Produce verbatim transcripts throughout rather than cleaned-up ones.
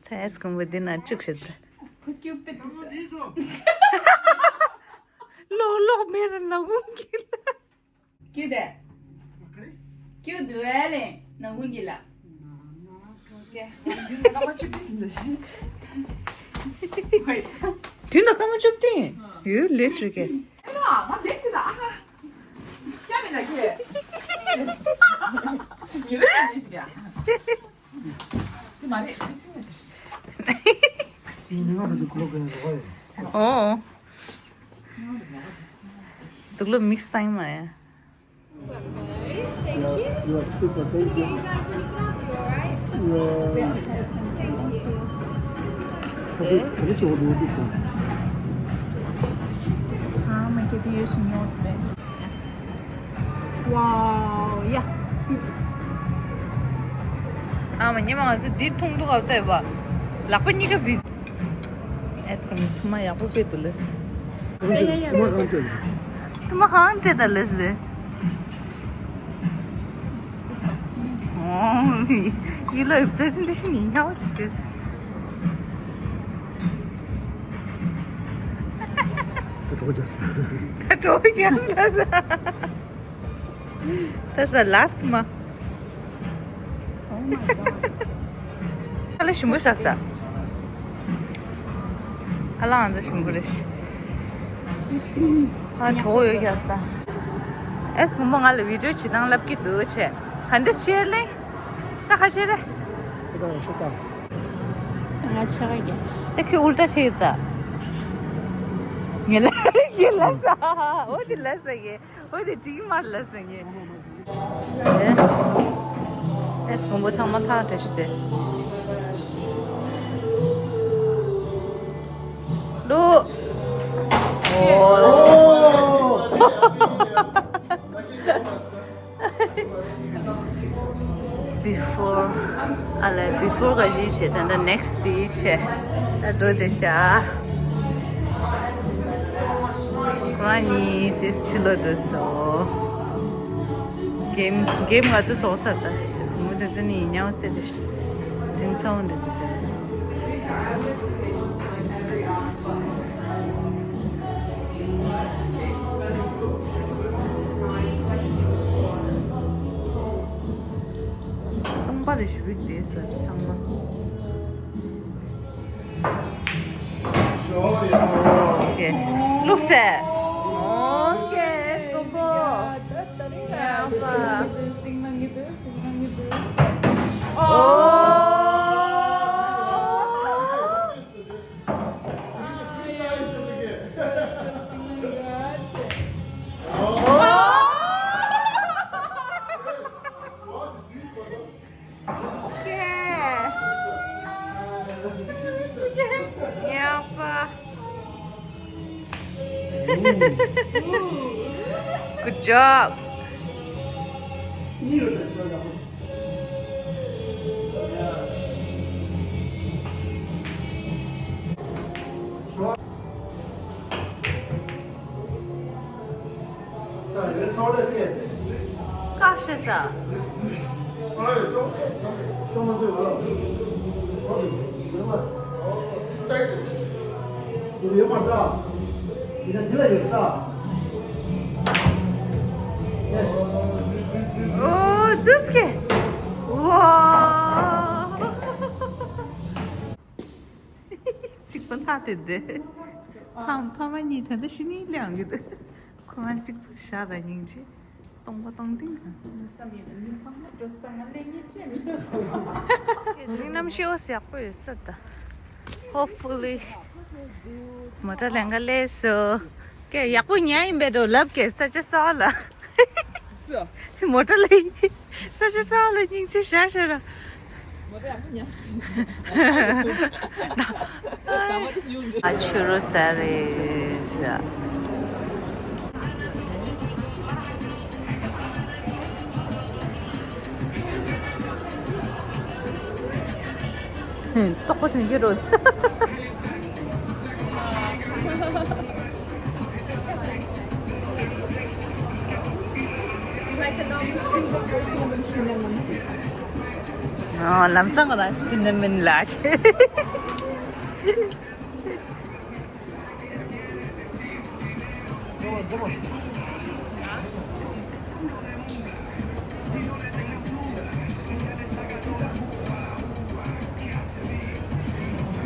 ད་ཨེས་ཀོང་པོ་འདི་ན་བཅུག་ཤེས་ད། ཁུ་ཀྱུ་པེ་ཏི་ས། ལོག་ལོག་མེ་ར་ནག་ཁུང་གི་ལ། ཀྱུ་དེ། ཀྱུ་དུ་ཨེ་ལེ་ནག་ཁུང་གི་ལ། དུས་ན་སྐར་མ་བཅུ་བདུན་ཟིན་ཟིན། དུས་ན་སྐར་མ་བཅུ་བདུན། ཡོད་ལེ་ཚོད་ཀྱི། ཨ་ང་ལེ་ཚོད་ད་ཨ་ཁ། སྐྱ་མི་ན་ཁྱེད། ཉི་རེ་ཉི་ཞིག་ཡ། དེ་མ་རེད། ཨོ། དུག་ལོ་མིག་སི་ཏང་མ་ཡ། You are super, thank you. You are, can I, can I order this one? ཨ་མ་ཁྱེད་དེ་ཡོད་ཤིང་ཡོད་དེ། Wow, yeah, teacher. ཨ་མ་ཉི་མ་ང་ཚོ་འདི་འཐུང་འདུག་ག་ལྟོས་པ། ལག་པ་གཉིས་ཀ་བི། ཨེས་ཀོང་ཐུ་མ་ཡག་པོ་དཔེ་འདུག་ལེས། ཐུ་མ་གང་སྤྲད་འདུག་ཐུ་མ་གང་སྤྲད་ད་ལེས་ལེ། ཨོ། ཡི་ལོ་ཡི་པི་རི་ཛེན་ཊེ་ཤན་ཡིན་ཡག་ཅིག་སྤྲད། ད་གྲོགས་རྒྱག་ད་གྲོགས་རྒྱག་ལ་ས། That's the last one. Oh my god. ཨ་ལ་ཞིམ་པོ་ཤག་ས། ཨ་ལ་ང་ཚོ་ཞིམ་པོ་རེད། ཨ་གྲོགས་ཡོད་ཀྱག་ས། ཨེས་མོ་མོ་ང་ལ་བི་ཌིའོ་བྱེད་སྟངས་ལབ་ཀྱི་འདུག་བྱས། ག་འདྲ་བྱས་ལེ། ད་ག་བྱས་རེད། ད་ང་ཆ་ག་རྒྱག་ད་ཁྱོད་ཨུལ་ཊ་བྱས་ཡོད་ད། ངེ་ལ་ངེ་ལ་ས། འོ་དེ་ལ་ས་ཡེ། འོ་དེ་དྲིག་མར་ལ་ཟེར་ངེས། ཨེ། ཨེས་ཀོང་པོ་ཚང་མ་ལྷག་དེ་ཤི་དེ། ལུ། ཨོ། Before ཨ་ལས་before ག་རེ་བྱས། ད་ལྟ་next དེ་བྱས། ད་འགྲོ་དེ་ཤ། ཁོ་རང་གཉིས་དེ་ཕྱི་ལོགས་འགྲོ་སོང་། གེམ་གེམ་ང་ཚོ་ཚོགས་ཚར་ད། མུ་དེ་ཚོ་ནི་ཉའོ་ཙེ་དེ་ཤ། སིང་ཚ་བོ་འདི་དེ་དེ། སྟོང་པ་རེ་ཞུ་བིག་དེ་ས་ཚང་མ། ཨོ་ཁེ། ལུག་སེ། ཨོ་ཁེ། སྐོམ་པོ། ཡ་ཧྥ། ཨོ། Good job. བཀག་ཤེས་ས། ཨོ་ཛུས་ཀེ། ཝ། གཅིག་པ་ལྷག་དེ་དེ། ཕ་ཕ་མ་གཉིས་ད་ལྟ་ཤི་ནི་ལེའང་གི་དེ། ཁོ་རང་གཅིག་པུ་ཤ་ར་སྙིང་རྗེ། སྟོང་པ་སྟོང་ཏིང་ག །གནམ་གཤིས་འོ་ཡག་པོ་ཡོད་ས་ད། Hopefully མོ་ཊ་ལེན་ག་ལས་སོ། ཀེ་ཡག་པོ་ཉལ་ཡིན་པས་འགྲོ་ལབ་ཀེ་ས་ཆ་ས་ལ། མོ་ཊ་ལ་ཡིན། ས་ཆ་ས་ལ་སྙིང་རྗེ་ཤ་ཤ་ར། ཨ་ཆུ་རོ་ཟ་རེད་ཟ། ཙོག་པོ་དོན་གྱི་རོ། Like a normal sugar or cinnamon. ཨ། ལམ་སང་ར་སི་ནི་མིན་ལ་ཆེ།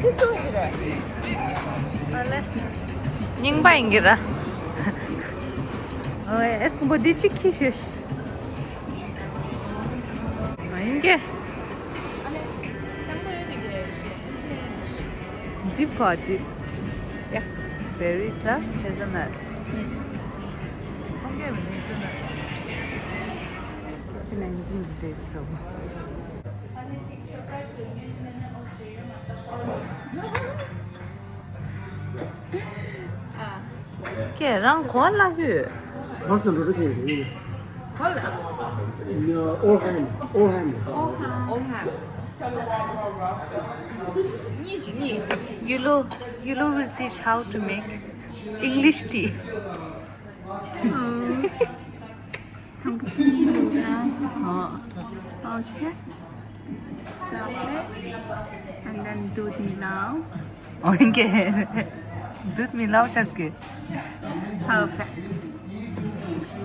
འདི་སུ་ཡིན་གྱི་རེད། ཨ་ལེ། རྙིང་པ་ཡིན་གྱི་ར། ཨོའི་ཨེ་སྐུ་འབུ་འདི་གཅིག་ཁྱི་ཤོད། ཨ་ཡིན་གྱི། འདི་ཕ་འདི། ཡ། Berries དང་hazelnut། ཁོང་གིས་མི་ནི་ཟེར་ན། ཁྱེད་ཀྱི་ནང་དུ་འདི་སོ། ཁྱེད་རང་གོ་ལག་ཡོད། What's the routine? All ham. All ham. All ham. You will, you will teach how to make English tea. ཐང་གི་ཏི་ལུ་ར། ཨོ། Okay. Stop it. And then दूध मिलाओ. Okay. दूध मिलाओ ཤེས་གི། Perfect.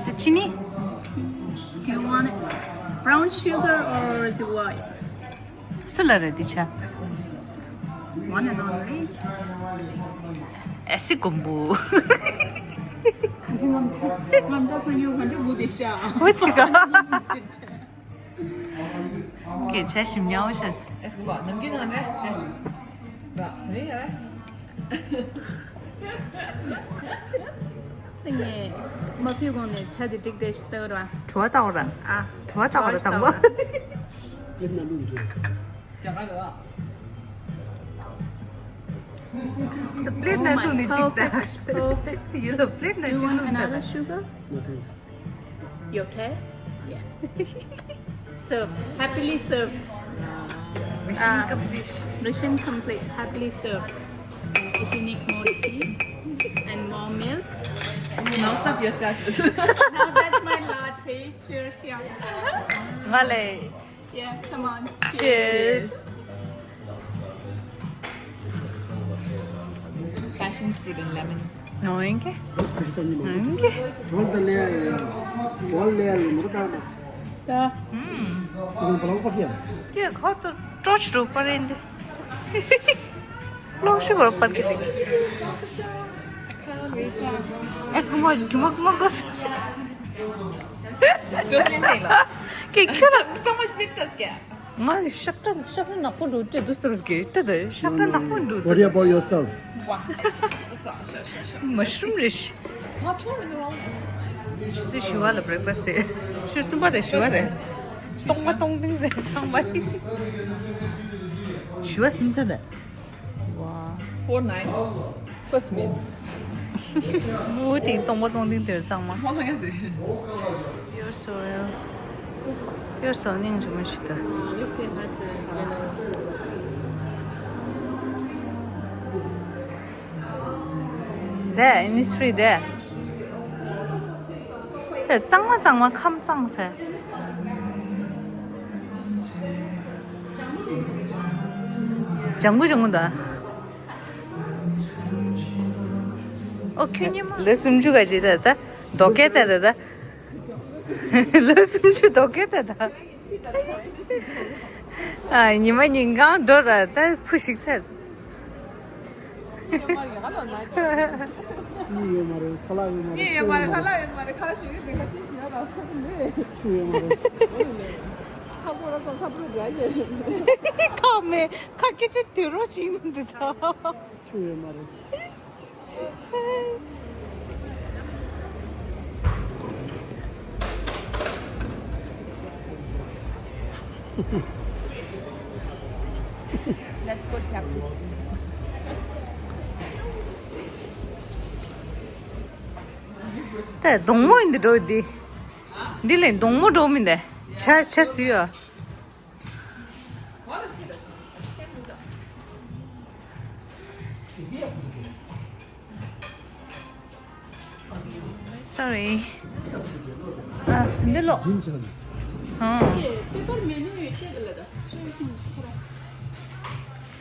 ད་ཅི་ནི། Do you want it brown sugar or the white? སུ་ལ་རེད་འདི་ཆ། One and only. ཨེ་སི་ཀོམ་བུ། ག་འདྲ་ངམ་ཐ་ངམ་ཐ་སང་ཡོད་ག་འདྲ་བུ་དེ་ཤ། འོ་དེ་ག། སྐད་ཆ་ཞིམ་ཉའོ་ཤ། ཨེ་སི་ཀོམ་བུ་ནམ་རྒྱུན་ནང་རེད། ར་རེད་ཡ། ངས་མ་ཕུད་གོང་ནས་ཆ་དེ་འགྲིག་བསྡད་ཤི་ལྟ་གི་ར། བྲོ་བ་ལྟ་བ་ར། ཨ། བྲོ་བ་ལྟ་བ་ར་དང་པོ། རྒྱ་གར་རེད་བ། The plate ནང་བླུགས་ནས་གཅིག་ལྟ། Perfect. You know, plate ནང་གཅིག་བླུགས་ལྟ། Another sugar? No, thanks. You okay? Yeah. Served. Happily served. Mission complete. Mission complete. Happily served. If you need more tea and more milk, no, serve yourself. Now that's my latte. Cheers, yeah. Vale. Yeah, come on. Cheers. Passion fruit and lemon. ནོ་ཡིན་གྱི། ནོ་ཡིན་གྱི། Hold the layer. Hold layer. ད། ཁྱོད་ཁོར་དུ་ཀྲོ་ཆུ་རུ་པར་ཡིན་ཏེ། ལོག་ཤི་བར་པར་གི་ལིག་ཨེ་སྐུ་མོ་ཞིག་གི་མོ་གི་མོ་གོ། ཇོ་སི་ལིན་ཟེར་ལ། ཀྱེ་ཁྱོད་ལ། གཙང་མ་སྤྲད་ཐུབ་ཀྱི། ང་ཤག་སྒྲ་ཤག་སྒྲ་ནག་པོ་འགྲོ་དུས་འདུག་ཟེར་གི་ལྟ་དུས་ཤག་སྒྲ་ནག་པོ་འགྲོ་Worry དུས། About yourself. མ་ཤུམ་རེ་ཤི། ཆུ་ཚོད་བཞི་པ་ལ་breakfast ཟེར། ཆུ་ཚོད་གསུམ་པ་རེད་བཞི་པ་རེད། སྟོང་པ་སྟོང་ཏིང་ཟེར་ཚང་མ། བཞི་པ་སུམ་ཚ་རེད། Four nine. First meal. མུ་ཏིང་སྟོང་པ་སྟོང་ཏིང་དེར་ཚང་མ། You're so, you're so ཉིང་རི་མོ་ཞིག་ཏུ། དེ་Innisfree དེ། དེ་གཙང་མ་གཙང་མ་ཁམས་གཙང་ཚེ། ལྗང་གུ་ལྗང་གུ་འདུག་ཨོ་ཁྱོད་ཉི་མ། ལོ་སུམ་ཅུ་ག་ཅི་ད་ད། རྡོ་སྐས་ད་ད་ད། ལོ་སུམ་ཅུ་རྡོ་སྐས་ད་ད། ཨ། ཉི་མ་ཉིན་གང་འགྲོ་ར་ད་ཁུ་ཞིག་ཚད། གཉིས་ཡོད་མ་རེད། ཁ་ལག་ཡོད་མ་རེད། གཉིས་ཡོད་མ་རེད། ཁ་ལག་ཡོད་མ་རེད། ཁ་ལག་ཞུ་གི་འདུག་ཁ་ཤས་ཤིག་ཡོད་ར་ཁ་ལག་ལས། ཆུ་ཡོད་མ་རེད། ཁ་ཁོ་ར་ཁོ་ཁ་པུ་ར་ཡེ། ཁ་མེད། ཁ་སྐད་ཆ་དུད་རོ་ཅིག་མི་འདུག་ད། ཆུ་ཡོད་མ་རེད། Let's go, Capri. ད་སྡོང་མོ་ཡིན་འདི་འགྲོ་འདི། འདི་ལས་སྡོང་མོ་འགྲོ་མི་འདི། ཆ་ཆ་སུ་ཡོད། Sorry. ཨ། འདི་ལོ། ཨང་། དེ་པེ་པར་མེ་ནུ་ཡོད་ཅེས་ལ་ད་ཆོས་སུ་ཁོ་ར་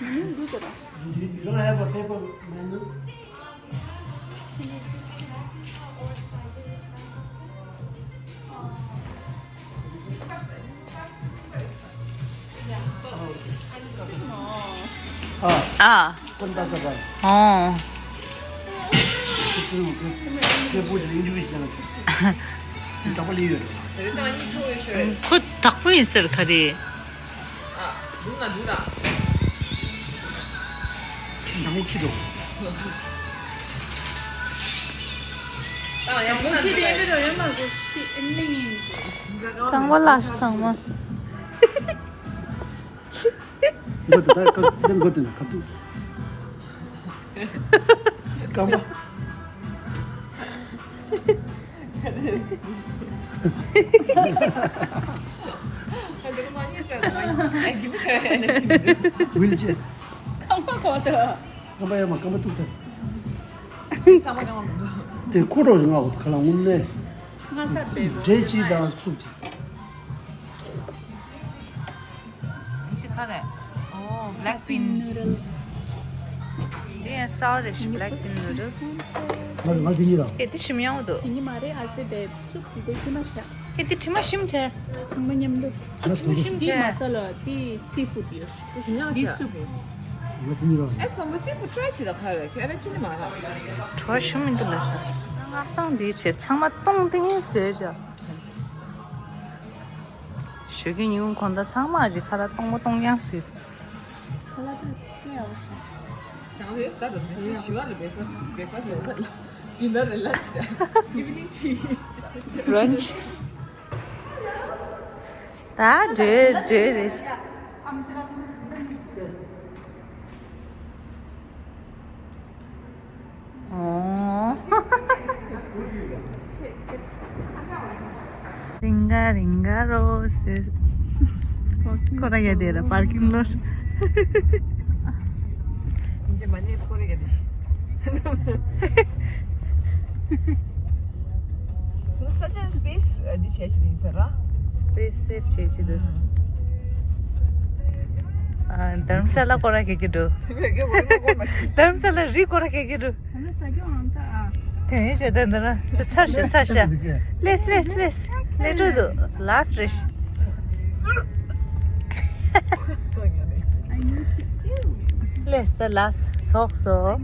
མེ་ནུ་འདུག་ཟེར་ར། You don't have a paper menu? ཨ། ཨ། ཁོ་ལྟ་ས་ག་ཨོ། ཁོ་ཚོའི་ཁོ་ཁོ་བོད་ཀྱི་ཨིན་ཇི་བི་ཞིག་ལ་འདྲ་པོ་ལི་ཡོད། ཁོ་དག་པོ་ཡིན་ཟེར་ག་རེ། ཨ། འདུག་ན་འདུག་ན། ནང་ཁྱི་འགྲོ། ཨ། ཡང་འདུག་ན་འདུག་ན། རྐང་པ་བརླགས་སོང་མ། མགོ་དེ་ད་ཀ་དེ་མགོ་དེ་ན་ཁ་ཐུག་རྐང་པ། ཝིལ་ཅེར། རྐང་པ་གོ་ཐུབ། རྐང་པ་ཡར་མར་རྐང་པ་གཏུབ་ཚར། དེ་ཁོ་རོ་ང་ཁ་ལ་ངུ་ནས། ང་ས་པེ་འབྲས་ཅི་དང་སུབ་ཅི། འདི་ག་རེ། ཨོ། black bean noodle. འདི་ཡང་སའོ་རེད་ཤག black bean noodle. ང་ང་འདི་གཉིས་ར། ཨེ་འདི་ཞིམ་ཡང་འདུག་འདི་གཉིས་མ་རེད། ཨ་ཙི་དེ་སུབ་འདི་གོ་ཁྱི་མ་ཤ། ཨེ་འདི་དྲི་མ་ཞིམ་ཐལ། ཚང་མ་མཉམ་དུ། དྲི་མ་ཞིམ་འདི་ཐལ། མ་ས་ལ་འདི་སི་ཕུད་ཡོད། འདི་ཞིམ་ཡང་འདི་ཆ་སུབ་རེད། ང་འདི་གཉིས་ར། ཨེ་སྐམ་པོ་སི་ཕུད་ཊི་རའི་བྱེད་ད་ག་རེད། ཁྱེད་རང་ཅི་ནི་མ་ར། བྲོ་ཞིམ་མི་འདུག་ལ་ས། ང་ཏང་འདི་བྱེད་ཚང་མ་སྟོང་ཏིང་ཟེར་བྱ། ཞོགས་ཀྱི་ཉིན་གུང་དགོང་དག་ཚང་མ་ཅིག་ཁ་ལག་སྟོང་པ་སྟོང་རྐྱང་ཟོས། ཁ་ལག་ཏུ་ཅི་ཡག་པོ་ཟོས། ད་ལོའི་གཟའ་དང་ནུ་ཕྱེད་བཞི་པ་ལ་བེག་ཕ་སི་བེག་ཕ་སི་ལ་ལ་ཌི་ནར་རེ་ལ་ཅི་ཨི་ཝི་ནིང་ཊི། བྷྲན་ཆི། ད་འགྲོ་འགྲོ་རེད། ཨོ། རིང་ག་རིང་ག་རོ་སི། ཁོ་ར་ཡ་དེ་ར་པར་ཀིང་ལོ། འདི་མ་ནི་ཁོ་ར་ཡ་དེ། ཁོ་ས་ཆ་སི་པེ་སི་འདི་བྱས་ཤིག་ཡིན་ས་ར། སི་པེ་སི་སེབ་བྱས་ཤིག་འདུག་ཨ། དྷ་རམ་ས་ལ་སྐོར་ར་གེ་གེ་འགྲོ། དྷ་རམ་ས་ལ་རི་སྐོར་ར་གེ་གེ་འགྲོ། དེ་ཡིན་བྱས་དེ་འདི་ན་དེ་ཚར་ཤག་ཚར་ཤག་ལེས་ལེས་ལེས་ལེ་འགྲོ་འདུག་ལཱསི་རེད། ལེས་ད་ལཱསི་ཚོགས་སོ།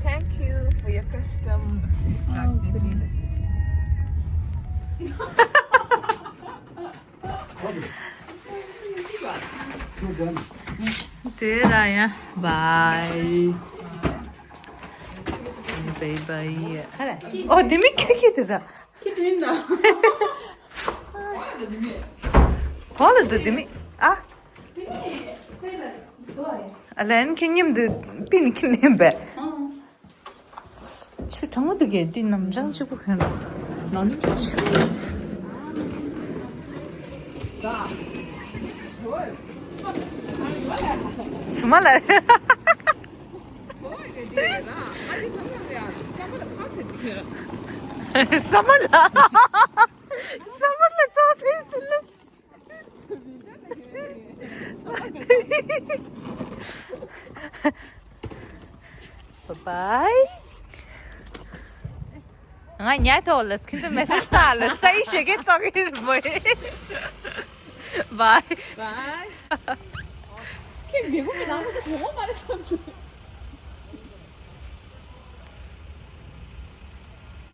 Thank you for your custom. Please have seat, please. དེ་ར་ཡ། བའི་བའི་བའི། ཨོ་དེ་མི་ཁྱོད་ཁྱོད་དེ་ད། ཁྱོད་དེ་མི་ད། གོ་ལ་དུ་དེ་མི་ཨ། ཨ་ལན་ཁྱོད་མཉམ་དུ་པིན་ཁྱོད་ནས་བས། ཆུ་གྲང་མོ་འདུག་གས། འདི་ནམ་རང་གཅིག་པུ་ཁོན་རོགས། ནང་དུ་ཆུ། ཚུ་མ་ལ། ས་མ་ལ། ས་མ་ལ་ཚོགས་ཚེ་དུ་ལ། Bye bye. ང་ཉལ་ཐོག་ལ་ཁྱེད་ཚོ་མེ་སེ་ཇི་བཏང་ལ་ས་ཡི་ཞེ་གེ་ཏོག་གི་རེད་མོ། Bye. Bye. ཁྱེད་མི་གུ་མི་ནང་ལ་བྱེད་མོ་མ་རེད་བསམ་སོང་།